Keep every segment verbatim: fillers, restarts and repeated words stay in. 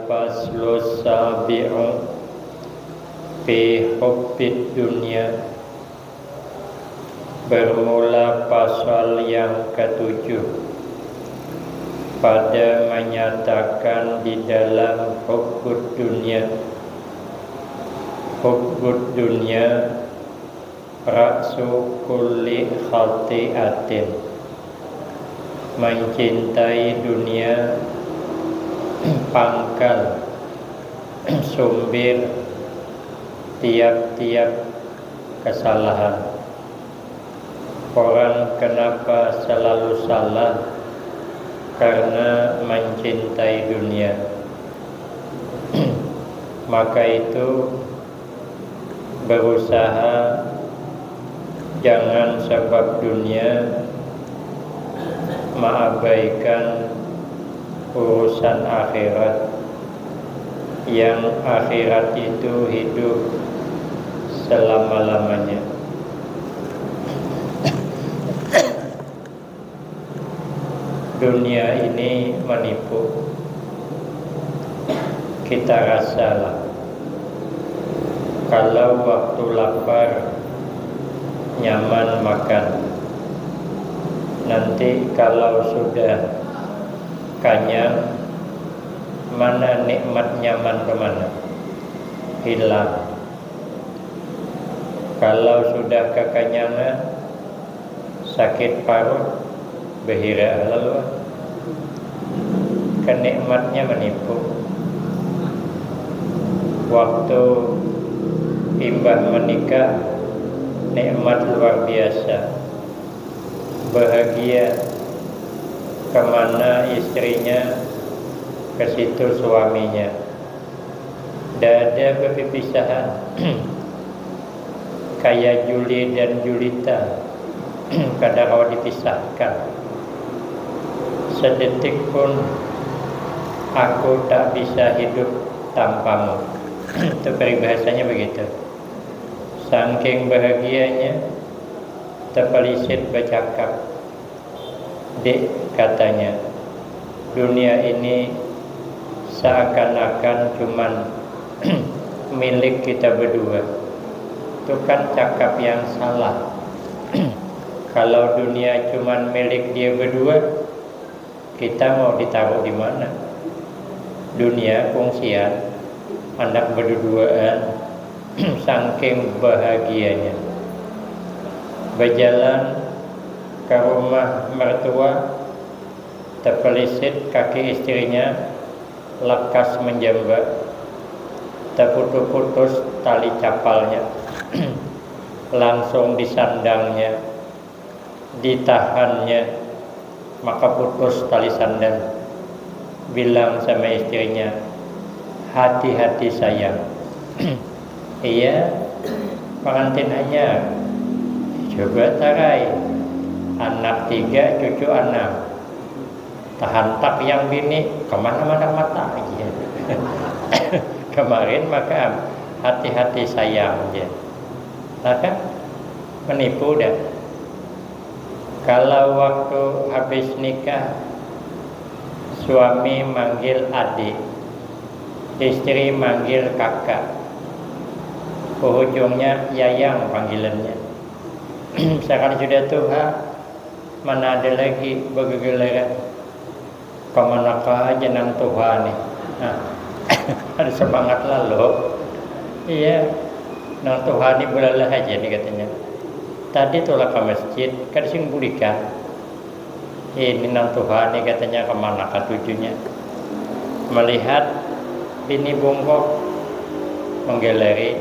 Faslus sabi'u fi hubbid dunya. Bermula pasal yang ketujuh pada menyatakan di dalam hubbud dunya. Hubbud dunya ra'su kulli khati'atin. Mencintai dunia pangkal sumbir tiap-tiap kesalahan. Orang kenapa selalu salah? Karena mencintai dunia. Maka itu, berusaha jangan sebab dunia meabaikan urusan akhirat, yang akhirat itu hidup selama-lamanya. Dunia ini menipu. Kita rasalah, kalau waktu lapar, nyaman makan. Nanti kalau sudah kanyang, mana nikmat nyaman kemana? Hilang. Kalau sudah kekenyangan, sakit parut, behiraan lalu. Kenikmatnya menipu. Waktu imbah menikah, nikmat luar biasa. Bahagia, kemana istrinya, ke situ suaminya. Dada bepipisahan. Kaya Juli dan Julita, kada kawa dipisahkan. Sedetik pun aku tak bisa hidup tanpamu. Itu peribahasanya begitu. Sangking bahagianya, tepelisit bacakap. Dik, katanya, dunia ini seakan-akan cuman milik kita berdua. Itu kan cakap yang salah. Kalau dunia cuman milik dia berdua, kita mau ditaruh di mana? Dunia kungsian, anak berduaan, sangking bahagianya. Berjalan ke rumah mertua, tepelisit kaki istrinya, lakas menjambak, terputus-putus tali capalnya, langsung disandangnya, ditahannya, maka putus tali sandal. Bilang sama istrinya, hati-hati sayang. Iya, pengantin anyar. Coba tarai, anak tiga, cucu enam. Tahantak yang bini, kemana-mana mata aja. Kemarin maka hati-hati sayang aja. Nah kan, menipu dah. Kalau waktu habis nikah, suami manggil adik, istri manggil kakak, ujungnya yayang panggilannya. Misalkan sudah tuha, mana ada lagi begegeleran. Kamanaka aja nang tuha nih. Nah, ada semangat lalu. Iya, nang tuha nih belalah aja nih katanya. Tadi tulak ke masjid, kada sing bulikan. Ini nang tuha nih katanya, kamanaka tujunya. Melihat bini bungkuk, menggeleri,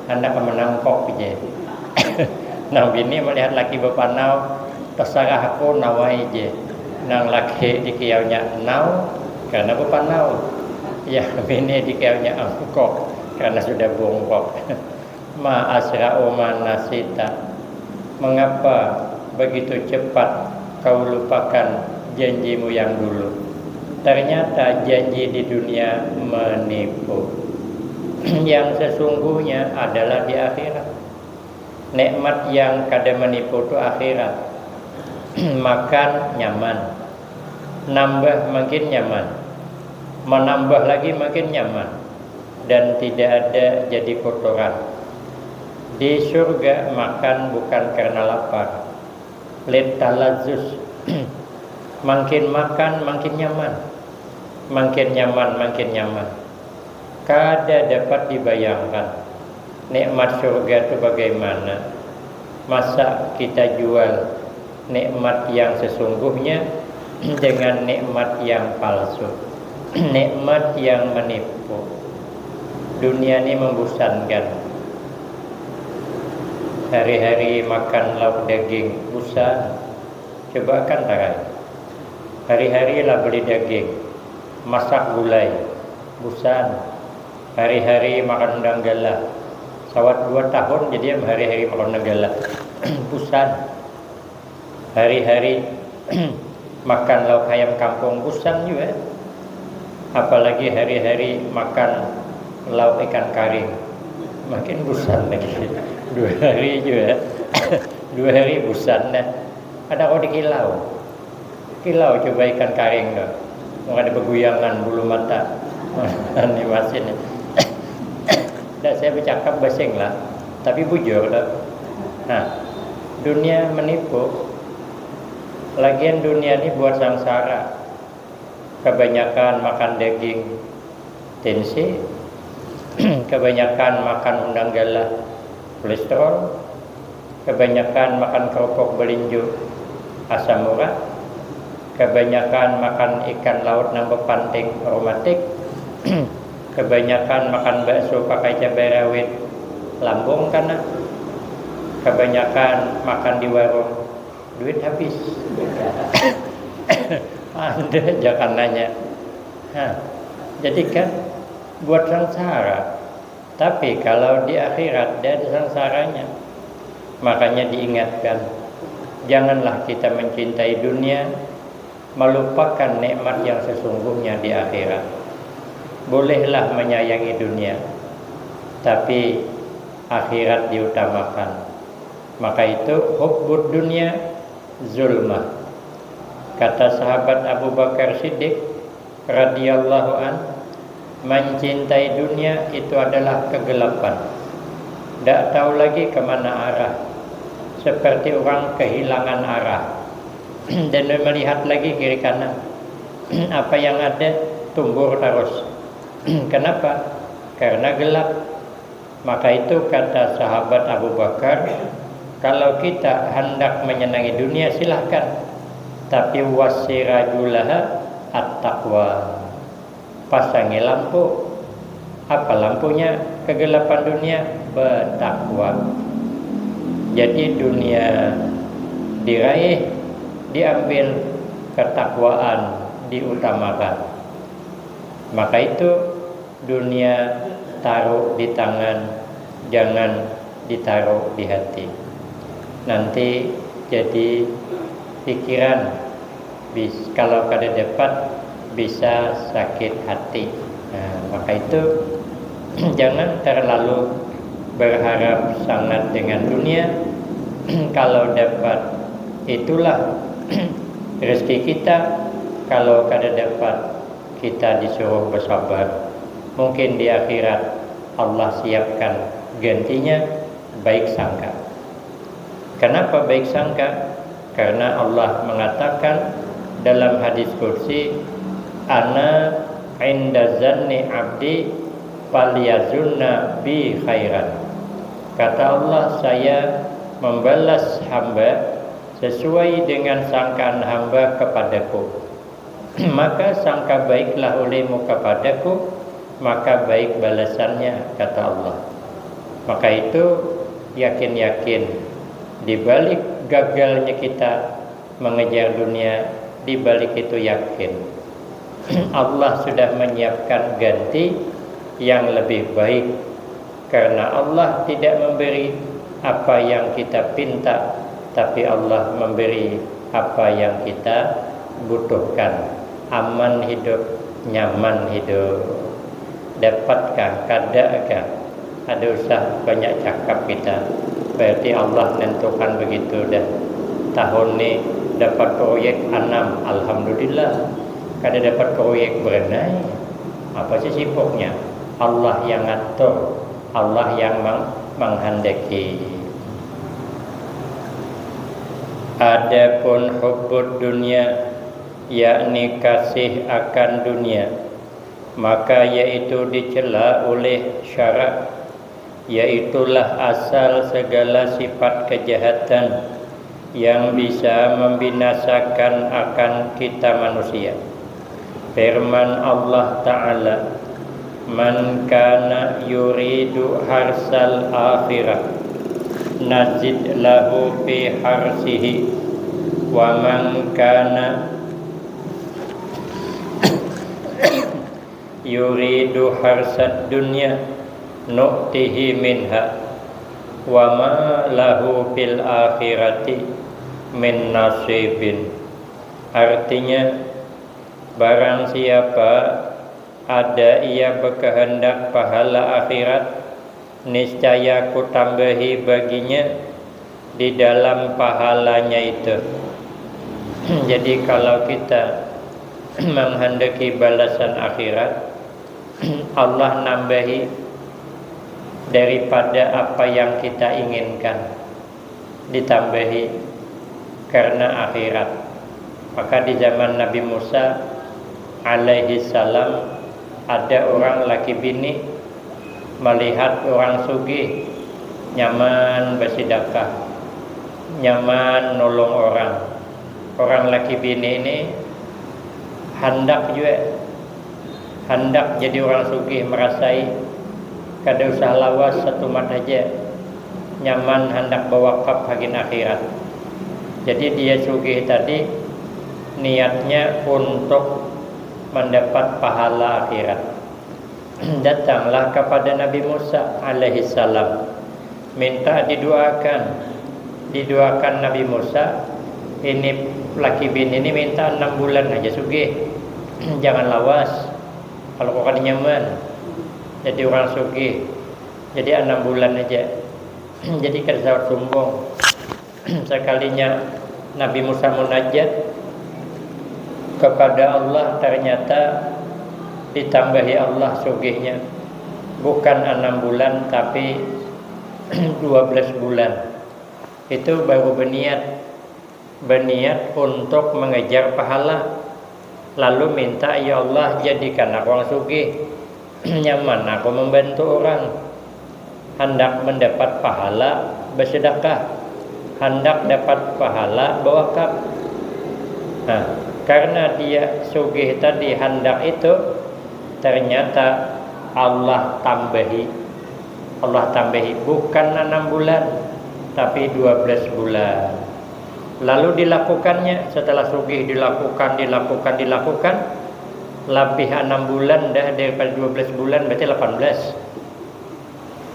handak menangkok je. Nang bini melihat laki bepanau, terserah aku nawai je. Nang laki dikiaunya nau karena bepanau. Ya, bini dikiaunya angkok karena sudah bungkuk. Ma asra'u ma nasita. Mengapa begitu cepat kau lupakan janjimu yang dulu? Ternyata janji di dunia menipu. Yang sesungguhnya adalah di akhirat. Nikmat yang kada menipu tu akhirat. Makan nyaman, nambah makin nyaman. Menambah lagi makin nyaman dan tidak ada jadi kotoran. Di surga makan bukan karena lapar, litalazzus. Makin makan makin nyaman, makin nyaman makin nyaman. Kada dapat dibayangkan nikmat surga tu bagaimana. Masa kita jual nikmat yang sesungguhnya dengan nikmat yang palsu, nikmat yang menipu. Dunia ni membosankan. Hari-hari makan lauk daging, busan. Coba kan tarai. Hari-hari lah beli daging, masak gulai, busan. Hari-hari makan undang galah, sawat dua tahun jadi am hari-hari makan undang galah, busan. Hari-hari makan lauk hayam kampung, busan jua. Apalagi hari-hari makan lauk ikan karing, makin busan lagi. Dua hari jua, dua hari busan dah. Ada kau dikilau, kilau coba ikan karing tu, mun kada beguyangan bulu mata. Ni masin ni. Dah saya bercakap basing lah, tapi bujur tu. Nah, dunia menipu. Lagian dunia ni buat sangsara. Kebanyakan makan daging, tensi. Kebanyakan makan undang galah, kolesterol. Kebanyakan makan kerupuk belinju, asam urat. Kebanyakan makan ikan laut nang bepanting, rematik. Kebanyakan makan bakso pakai cabai rawit, lambung kana. Kebanyakan makan di warung, duit habis. Ada ja kananya. Nah, jadi kan buat sangsara. Tapi kalau di akhirat, tidak ada sangsaranya. Makanya diingatkan, janganlah kita mencintai dunia, melupakan nikmat yang sesungguhnya di akhirat. Bolehlah menyayangi dunia, tapi akhirat diutamakan. Maka itu, hubbud dunia zulmah. Kata sahabat Abu Bakar Siddiq radhiyallahu an, mencintai dunia itu adalah kegelapan. Tidak tahu lagi ke mana arah. Seperti orang kehilangan arah. Dan melihat lagi kiri kanan. Apa yang ada tumbur terus. Kenapa? Karena gelap. Maka itu kata sahabat Abu Bakar, kalau kita hendak menyenangi dunia, silahkan. Tapi wasirajulaha at-taqwa. Pasangi lampu. Apa lampunya? Kegelapan dunia, bertakwa. Jadi dunia diraih, diambil, ketakwaan diutamakan. Maka itu dunia taruh di tangan, jangan ditaruh di hati. Nanti jadi pikiran, bis, kalau kada dapat bisa sakit hati. Nah, maka itu jangan terlalu berharap sangat dengan dunia. Kalau dapat itulah rezeki kita, kalau kada dapat kita disuruh bersabar. Mungkin di akhirat Allah siapkan gantinya baik sangka. Kenapa baik sangka? Karena Allah mengatakan dalam hadis qudsi, "Ana inda zanni abdi falyazunna bi khairan." Kata Allah, "Saya membalas hamba sesuai dengan sangkaan hamba kepadaku." Maka sangka baiklah olehmu kepadaku, maka baik balasannya, kata Allah. Maka itu, yakin-yakin, di balik gagalnya kita mengejar dunia, di balik itu yakin, Allah sudah menyiapkan ganti yang lebih baik. Karena Allah tidak memberi apa yang kita pinta, tapi Allah memberi apa yang kita butuhkan. Aman hidup, nyaman hidup. Dapatkah? Kada kah? Ada usah banyak cakap kita. Berarti Allah nentukan begitu dah. Tahun ni dapat proyek anam, alhamdulillah. Kada dapat proyek, berenai. Apa sih sibuknya? Allah yang ngatur, Allah yang menghendaki. Adapun hubbud dunia, yakni kasih akan dunia, maka yaitu dicela oleh syarak, yaitulah asal segala sifat kejahatan yang bisa membinasakan akan kita manusia. Firman Allah Ta'ala, "Man kana yuridu harsal akhirah, nazid lahu fi harsihi, wa man kana yuridu harsad dunya, nu'tihi minha, wa ma lahu fil akhirati min nasibin." Artinya, barang siapa ada ia berkehendak pahala akhirat, niscaya Kutambahi baginya di dalam pahalanya itu. Jadi, kalau kita menghendaki balasan akhirat, Allah nambahi daripada apa yang kita inginkan, ditambahi karena akhirat. Maka di zaman Nabi Musa alaihi salam, ada orang laki bini melihat orang sugih nyaman bersedekah, nyaman nolong orang. Orang laki bini ini handak juga, handak jadi orang sugih, merasai kada usah lawas, satumat haja, nyaman handak bawakaf hagin akhirat. Jadi dia sugih tadi niatnya untuk mendapat pahala akhirat. Datanglah kepada Nabi Musa alaihi salam, minta didoakan. Didoakan Nabi Musa, ini laki bini ini minta enam bulan aja sugih. Jangan lawas. Kalau kau kada nyaman jadi orang sugih, jadi enam bulan aja. Jadi kada usah sumbung. Sekalinya Nabi Musa munajat kepada Allah, ternyata ditambahi Allah sugihnya, bukan enam bulan, tapi dua belas bulan. Itu baru berniat, berniat untuk mengejar pahala. Lalu minta, "Ya Allah, jadikan aku orang sugih. Nyaman aku membantu orang. Handak mendapat pahala bersedekah, handak dapat pahala berwakaf." Nah, karena dia sugih tadi handak itu, ternyata Allah tambahi. Allah tambahi bukan enam bulan, tapi dua belas bulan. Lalu dilakukannya, setelah sugih dilakukan, dilakukan, dilakukan, lebih enam bulan dah daripada dua belas bulan, berarti delapan belas.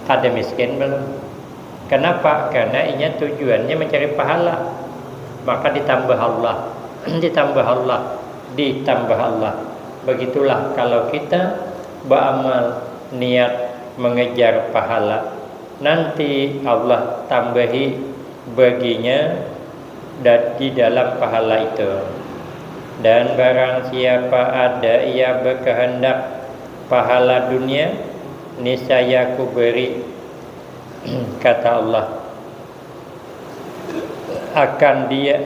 Kada miskin belum. Kenapa? Karena inya tujuannya mencari pahala. Maka ditambah Allah, ditambah Allah, ditambah Allah. Begitulah kalau kita beramal niat mengejar pahala, nanti Allah tambahi baginya da-, di dalam pahala itu. Dan barang siapa ada ia berkehendak pahala dunia, niscaya kuberi, kata Allah, akan dia,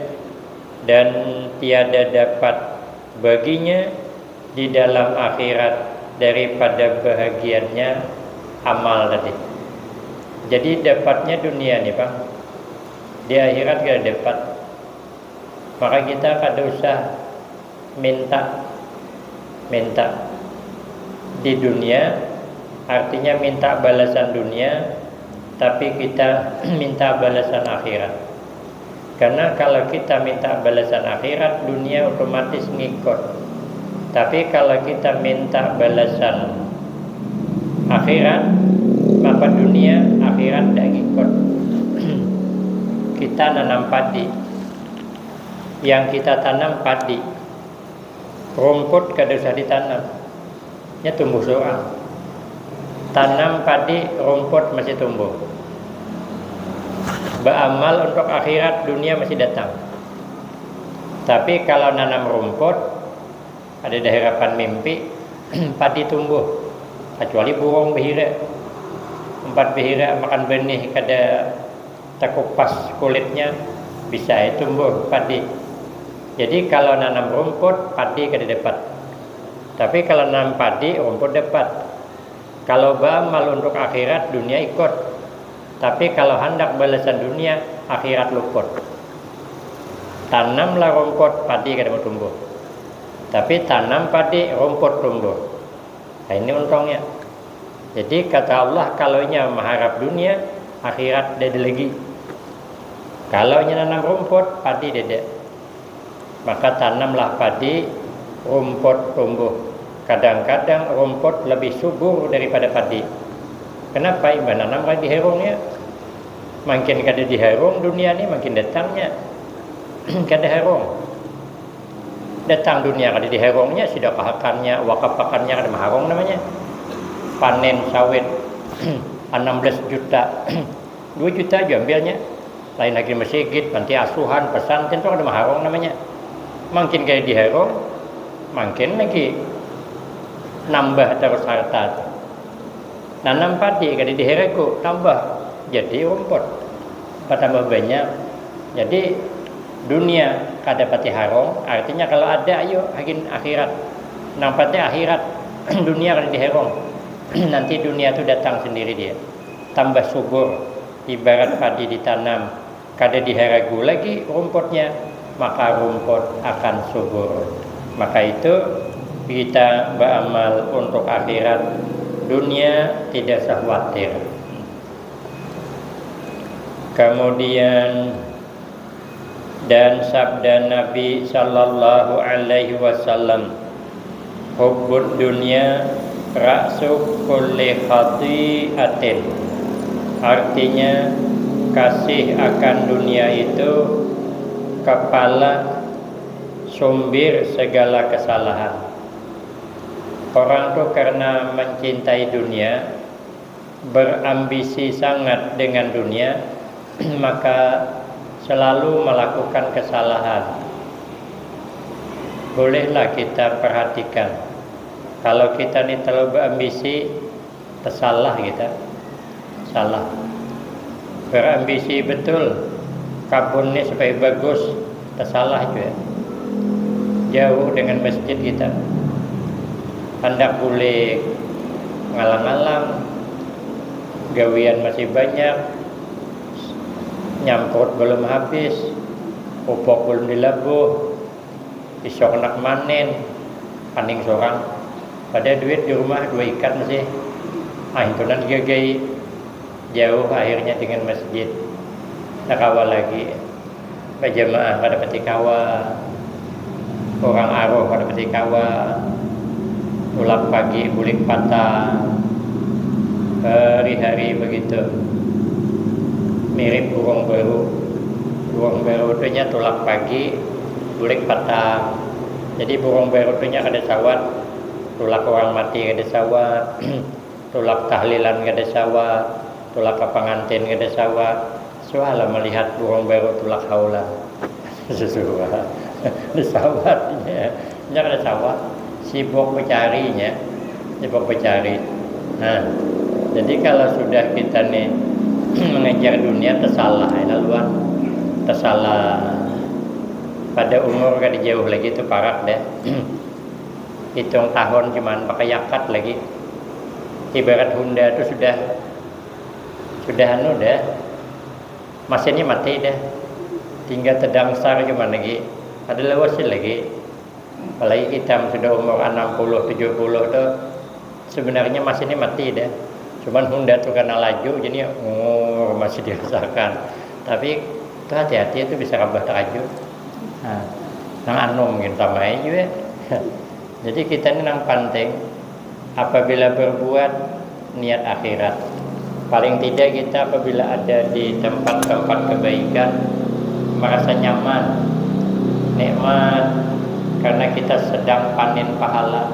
dan tiada dapat baginya di dalam akhirat daripada bahagiannya amal tadi. Jadi dapatnya dunia nih, Bang. Di akhirat gak dapat. Maka kita kada usah minta, minta di dunia, artinya minta balasan dunia, tapi kita minta balasan akhirat. Karena kalau kita minta balasan akhirat, dunia otomatis ngikut. Tapi kalau kita minta balasan akhirat, maka dunia, akhirat tidak ngikut. Kita nanam padi, yang kita tanam padi, rumput kada usah ditanam, nya tumbuh seorang. Tanam padi, rumput masih tumbuh. Beramal untuk akhirat, dunia masih datang. Tapi kalau nanam rumput, ada di harapan mimpi, padi tumbuh, kecuali burung behira. Umpat behira makan benih kada takupas kulitnya, bisa ai tumbuh padi. Jadi kalau nanam rumput, padi kada dapat. Tapi kalau nanam padi, rumput dapat. Kalau baamal untuk akhirat, dunia ikut. Tapi kalau handak balasan dunia, akhirat luput. Tanamlah rumput, padi kada mau tumbuh. Tapi tanam padi, rumput tumbuh. Nah, ini untungnya. Jadi kata Allah, kalau inya maharap dunia, akhirat dada lagi. Kalau inya nanam rumput, padi dada. Maka tanamlah padi, rumput tumbuh. Kadang-kadang rumput lebih subur daripada padi. Kenapa? Imbah nanam kada diharungnya. Makin kada diharung dunia ni, makin datangnya. Kada harung. Datang dunia kada diharungnya, sidakahakannya, wakafakannya, kada maharung namanya. Panen sawit enam belas juta, dua juta aja ambilnya. Lain lagi masigit, panti asuhan, pesantren tu kada maharung namanya. Makin kada diharung, makin lagi nambah terus harta tu. Nanam padi kada diharagu, tambah jadi rumput, bertambah banyak. Jadi dunia kada pati harung, artinya kalau ada, ayo agin akhirat. Nang pati akhirat, dunia kada diharung. Nanti dunia tu datang sendiri dia, tambah subur. Ibarat padi ditanam, kada diharagu lagi rumputnya, maka rumput akan subur. Maka itu, kita beramal untuk akhirat, dunia tidak usah khawatir. Kemudian, dan sabda Nabi sallallahu alaihi wasallam, "Hubbud dunya ra'su kulli khati'atin." Artinya, kasih akan dunia itu kepala sumbir segala kesalahan. Orang tu karena mencintai dunia, berambisi sangat dengan dunia, maka selalu melakukan kesalahan. Bolehlah kita perhatikan, kalau kita ni terlalu berambisi, tersalah kita. Salah. Berambisi betul kabun ni supaya bagus, tersalah juga. Jauh dengan masjid kita. Handak bulik ngalang-alang, gawian masih banyak, nyamprut belum habis, pupuk belum dilabuh, isok handak manen, paning sorang. Pada duit di rumah dua ikat masih. Ah, intunan digagai. Jauh akhirnya dengan masjid. Kada kawa lagi. Bajamaah kada pati kawa. Urang aruh kada pati kawa. Tulak pagi bulik patang. Hari-hari begitu. Mirip burung baru. Burung baru tu nya tulak pagi, bulik patang. Jadi burung baru tu nya kada sawat. Tulak orang mati kada sawat. Tulak tahlilan kada sawat. Tulak ka pangantin kada sawat. Suahlah malihat burung baru tulak haulan. Suah. Disawatnya. Nya kada sawat. Sibuk becarinya. Sibuk becari. Nah, jadi kalau sudah kita nih mengejar dunia, tersalah ya, laluan. Tersalah. Pada umur kada jauh lagi tu parak deh. Hitung tahun cuman pakai yakat lagi. Ibarat Honda tu sudah, sudah anu dah. Mesinnya mati dah. Tinggal tedangsar cuman lagi. Kada lawas lagi. Apalagi kita sudah umur enam puluh, tujuh puluh tu, sebenarnya mesinnya mati dah. Cuman Honda tu karena laju, jadi ngur masih dirasakan. Tapi tu hati-hati, tu bisa rabah teraju. Nah, nang anu mungkin sama aja juga. Jadi kita ni nang penting, apabila berbuat, niat akhirat. Paling tidak kita apabila ada di tempat-tempat kebaikan, merasa nyaman, nikmat, karena kita sedang panen pahala.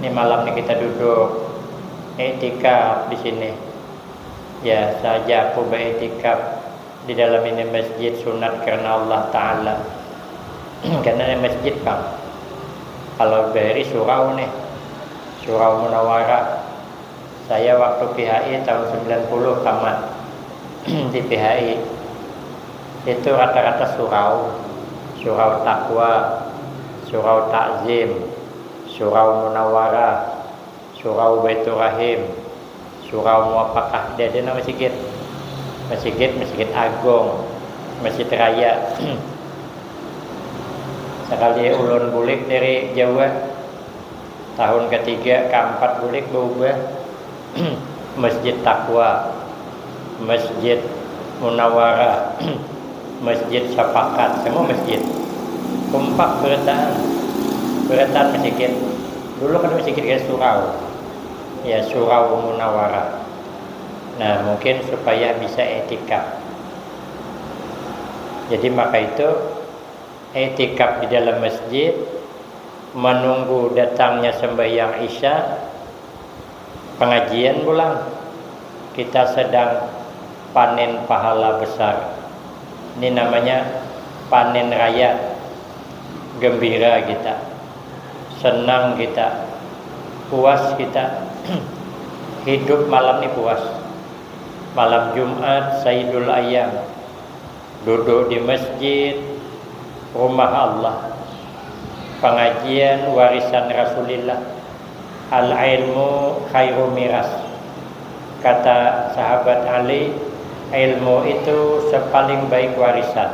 Ini malam ni kita duduk iktikaf di sini. Ya, saja aku beriktikaf di dalam ini masjid sunat karena Allah Ta'ala. Karena ini masjid, Bang. Kalau bahari surau nih, Surau Munawarah. Saya waktu P H I tahun sembilan puluh tamat di P H I. Itu rata-rata surau. Surau Takwa, Surau Takzim, Surau Munawarah, Surau Baiturrahim, Surau Muapakah. Dia ada nama masjid. Masjid, Masjid Agung, Masjid Raya. Sekali ulun bulik dari Jawa, tahun ketiga, keempat bulik berubah. Masjid Takwa, Masjid Munawarah, Masjid Syafakat, semua masjid. Kompak berataan, berataan masjid. Dulu kan masjid kayak surau, ya, Surau Munawarah. Nah, mungkin supaya bisa etikaf. Jadi maka itu, etikaf di dalam masjid, menunggu datangnya sembahyang Isya, pengajian pulang. Kita sedang panen pahala besar. Ini namanya panen raya. Gembira kita, senang kita, puas kita. Hidup malam ini puas. Malam Jumat, Sayyidul Ayyam. Duduk di masjid, rumah Allah. Pengajian warisan Rasulillah. Al-ilmu khairu miras. Kata sahabat Ali, ilmu itu sepaling baik warisan.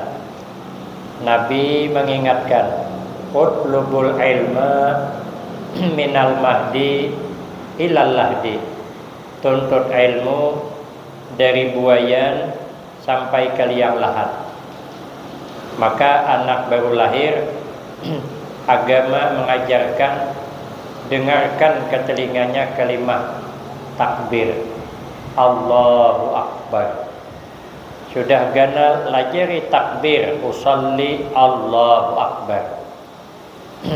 Nabi mengingatkan, "Utlubul ilma minal mahdi ilal lahdi." Tuntut ilmu dari buayan sampai ke liang lahat. Maka anak baru lahir, agama mengajarkan, dengarkan ke telinganya kalimah takbir, "Allahu Akbar." Sudah ganal, lajari takbir, "Usalli, Allahu Akbar."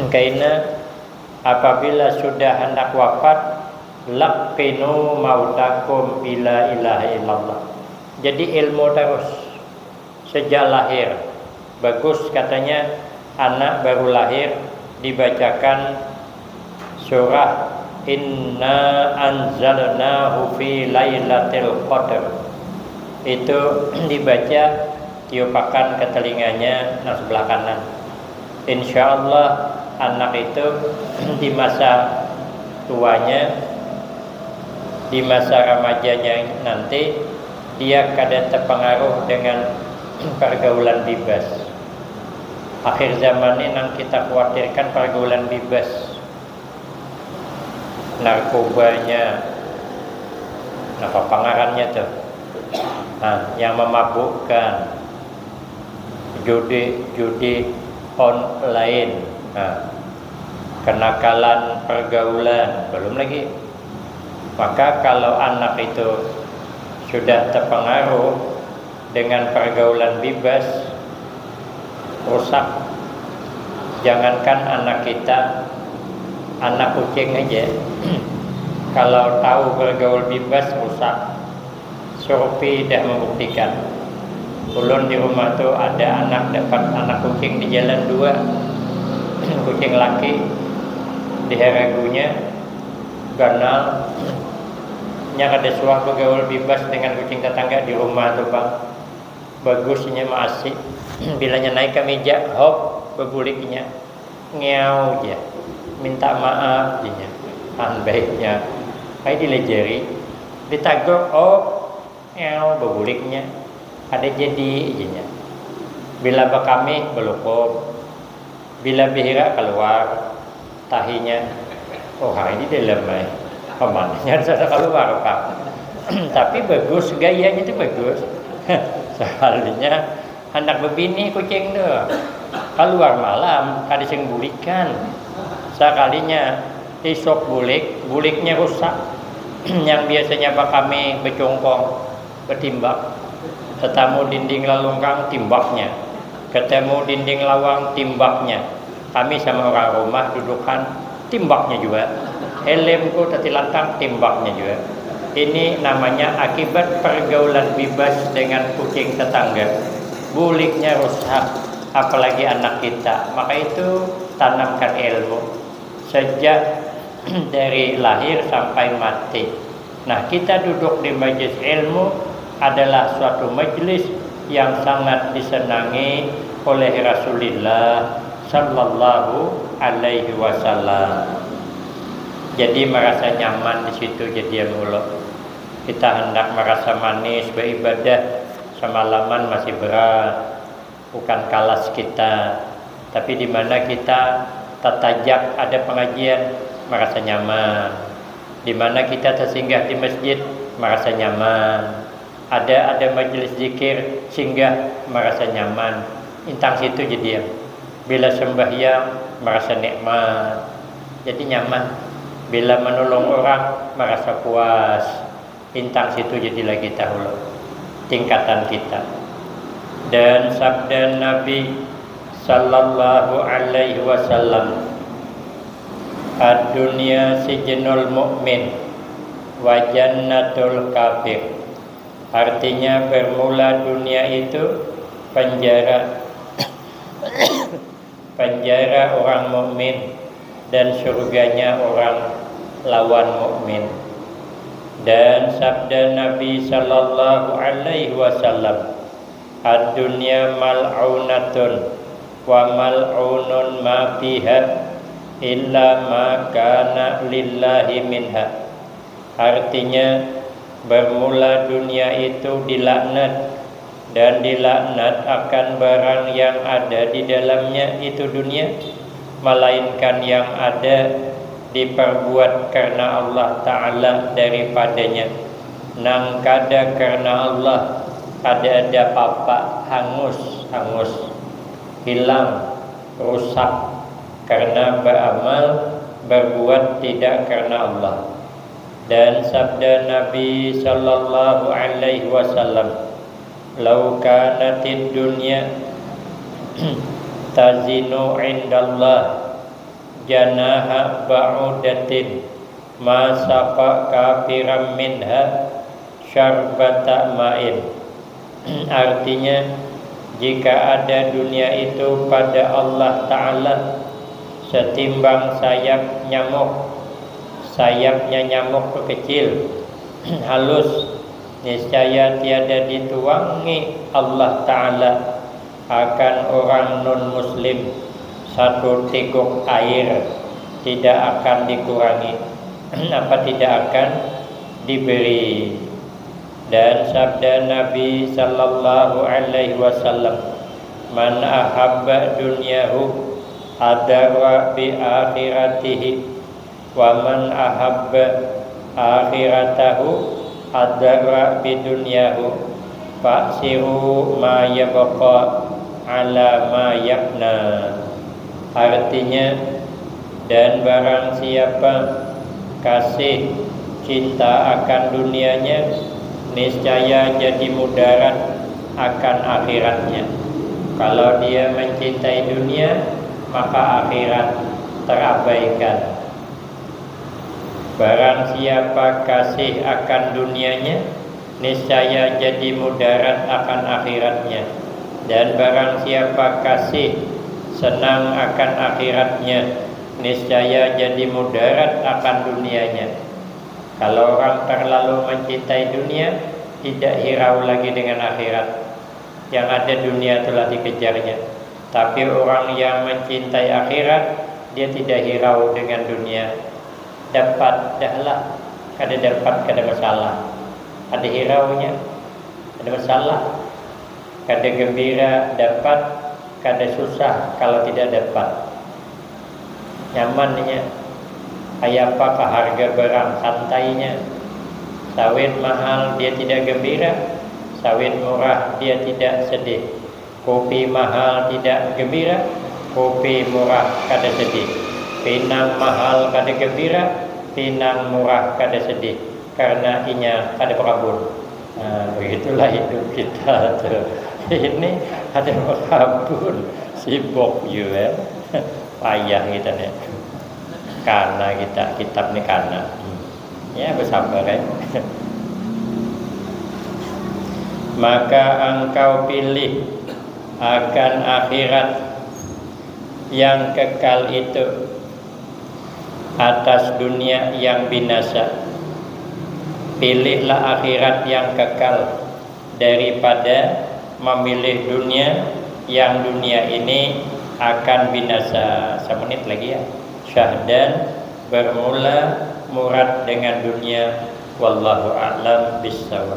Kaina apabila sudah handak wafat, "Laqqinu mautakum bila ilaha illallah." Jadi ilmu terus sejak lahir. Bagus katanya, anak baru lahir dibacakan surah "Inna anzalnahu fi lailatul qadr". Itu dibaca, tiupakan ke telinganya nang sebelah kanan. Insya Allah, anak itu di masa tuanya, di masa ramajanya nanti, dia kada terpengaruh dengan pergaulan bebas. Akhir zaman ini nang kita khawatirkan pergaulan bebas. Narkobanya, apa pangarannya tuh? Nah, yang memabukkan, judi, judi online, nah, kenakalan pergaulan, belum lagi. Maka kalau anak itu sudah terpengaruh dengan pergaulan bebas, rusak. Jangankan anak kita, anak kucing aja. Kalau tahu bergaul bebas, rusak. Survei dah membuktikan. Ulun di rumah tu ada anak dapat anak kucing di jalan dua. Kucing laki, diharagunya, ganal. Nya kada suah begaul bebas dengan kucing tetangga di rumah tu pang. Bagus inya maasi. Bilanya naik ka mija, hop, bebulik inya. Ngeau ja. Minta maaf, janya. An baiknya. Ai dilajari. Ditagur, hop, ngeau, bebuliknya. Kada jadi, janya. Bila bakamih, belukub. Bila behira, kaluar tahinya. Oh, hari ini dalam ai. Pamanahnya sudah kaluar, Pak. Tapi bagus, gayanya itu bagus. Sekalinya handak bebini kucing tu. Kaluar malam, kada sing bulikan. Sekalinya isuk bulik, buliknya rusak. Yang biasanya bakamih, becungkung, betimbak. Tetamu dinding lalungkang, timbaknya. Ketemu dinding lawang, timbaknya. Kami sama orang rumah dudukan, timbaknya juga. Helmku tetilantang, timbaknya juga. Ini namanya akibat pergaulan bebas dengan kucing tetangga. Buliknya rusak, apalagi anak kita. Maka itu, tanamkan ilmu. Sejak dari lahir sampai mati. Nah, kita duduk di majlis ilmu adalah suatu majlis yang sangat disenangi oleh Rasulullah sallallahu alaihi wasallam. Jadi merasa nyaman di situ jadi yang ulok. Kita hendak merasa manis beribadah, semalaman masih berat, bukan kalas kita, tapi di mana kita tatajak ada pengajian, merasa nyaman. Di mana kita tersinggah di masjid, merasa nyaman. Ada ada majelis zikir, singgah, merasa nyaman. Intang situ jadi. Bila sembahyang, merasa nikmat. Jadi nyaman. Bila menolong orang, merasa puas. Intang situ jadilah kita ulun, tingkatan kita. Dan sabda Nabi sallallahu alaihi wasallam, "Ad-dunya sijnul mu'min wa jannatul kafir." Artinya, bermula dunia itu penjara penjara orang mukmin dan surganya orang lawan mukmin. Dan sabda Nabi sallallahu alaihi wasallam, "Ad-dunya mal'unatun wa mal'unun ma fiha illa ma kana lillahi minha." Artinya, bermula dunia itu dilaknat dan dilaknat akan barang yang ada di dalamnya itu dunia, melainkan yang ada diperbuat karena Allah Ta'ala daripadanya. Nang kada karena Allah, ada-ada papa, hangus, hangus, hilang, rusak, karena beramal, berbuat tidak karena Allah. Dan sabda Nabi sallallahu alaihi wasallam, "Lau kanatid dunya tazinu indallah janaha ba'udatin ma saqa kafiran minha syarbata ma'in." Artinya, jika ada dunia itu pada Allah Ta'ala setimbang sayap nyamuk, sayapnya nyamuk tu kecil, halus, niscaya tiada dituangi Allah Ta'ala akan orang non-muslim satu teguk air, tidak akan dikurangi, apa, tidak akan diberi. Dan sabda Nabi sallallahu alaihi wasallam, "Man ahabba dunyahu adarra bi akhiratihi, wa man ahabba akhiratahu adarra bi dunyahu, fa'siru ma yabqa ala ma yabna." Artinya, dan barang siapa kasih cinta akan dunianya, niscaya jadi mudarat akan akhiratnya. Kalau dia mencintai dunia, maka akhirat terabaikan. Barang siapa kasih akan dunianya, niscaya jadi mudarat akan akhiratnya. Dan barang siapa kasih senang akan akhiratnya, niscaya jadi mudarat akan dunianya. Kalau orang terlalu mencintai dunia, tidak hirau lagi dengan akhirat. Yang ada dunia itulah dikejarnya. Tapi orang yang mencintai akhirat, dia tidak hirau dengan dunia. Dapat dahlah, kada dapat kada masalah. Ada hiraunya, ada masalah. Kada gembira dapat, kada susah kalau tidak dapat. Nyamannya, kayapakah harga barang, santainya. Sawit mahal, dia tidak gembira. Sawit murah, dia tidak sedih. Kopi mahal, tidak gembira. Kopi murah, kada sedih. Pinang mahal, kada gembira. Pinang murah, kada sedih, karena inya kada bakabun. Nah, begitulah hidup kita tuh. Ini ada bakabun, sibuk juga. Payah kita nih. Kana kita, kitab nih kana. Hmm. Ya, bersabar ya. Maka engkau pilih akan akhirat yang kekal itu. atas dunia yang binasa. Pilihlah akhirat yang kekal daripada memilih dunia yang dunia ini akan binasa. Semenit lagi ya. Syahdan bermula murad dengan dunia. Wallahu a'lam bishawab.